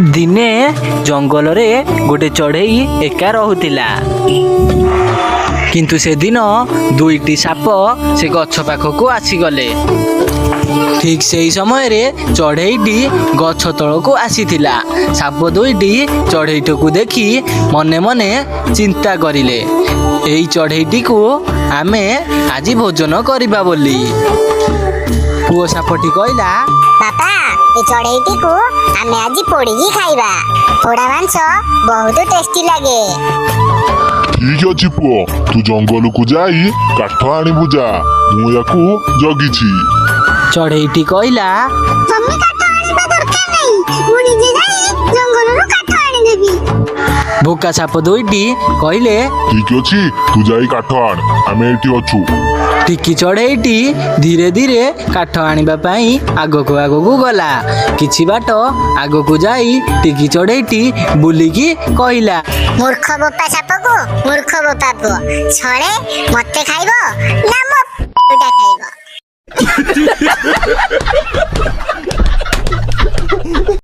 ଦିନେ ଜଙ୍ଗଲରେ ଗୋଟେ ଚଢ଼େଇ ଏକା ରହୁଥିଲା। କିନ୍ତୁ ସେଦିନ ଦୁଇଟି ସାପ ସେ ଗଛ ପାଖକୁ ଆସିଗଲେ। ଠିକ୍ ସେଇ ସମୟରେ ଚଢ଼େଇଟି ଗଛ ତଳକୁ ଆସିଥିଲା। ସାପ ଦୁଇଟି ଚଢ଼େଇଟିକୁ ଦେଖି ମନେ ମନେ ଚିନ୍ତା କରିଲେ, ଏଇ ଚଢ଼େଇଟିକୁ ଆମେ ଆଜି ଭୋଜନ କରିବା ବୋଲି। ପୁଅ ସାପଟି କହିଲା, ବାପା, ଏ ଚଢେଇଟିକୁ ଆମେ ଆଜି ପୋଡିକି ଖାଇବା। ପୋଡା ମାଂସ ବହୁତ ଟେଷ୍ଟି ଲାଗେ। ଠିକ ଅଛି ପୁଅ, ତୁ ଜଙ୍ଗଲକୁ ଯାଇ କାଠ ଆଣିବୁ ଯା, ମୁଁ ୟାକୁ ଜଗିଛି। ଚଢ଼େଇଟି କହିଲା, ତମେ କାଠ ଆଣିବା ଦରକାର ନାହିଁ, ମୁଁ ନିଜେ ଯାଇ ଜଙ୍ଗଲରୁ କାଠ ଆଣିଦେବି। ବୋକା ସାପ ଦୁଇଟି କହିଲେ, ଠିକ ଅଛି, ତୁ ଯାଇ କାଠ ଆଣ, ଆମେ ଏଇଠି ଅଛୁ। ଟିକି ଚଢ଼େଇଟି ଧୀରେ ଧୀରେ କାଠ ଆଣିବା ପାଇଁ ଆଗକୁ ଆଗକୁ ଗଲା। କିଛି ବାଟ ଆଗକୁ ଯାଇ ଟିକି ଚଢ଼େଇଟି ବୁଲିକି କହିଲା, ମୂର୍ଖ ବୋପା ସାପକୁ ମୂର୍ଖ ବୋପା ପୁଅ, ଛଳେ ମତେ ଖାଇବ ନା ମୋ ଟା ଖାଇବ?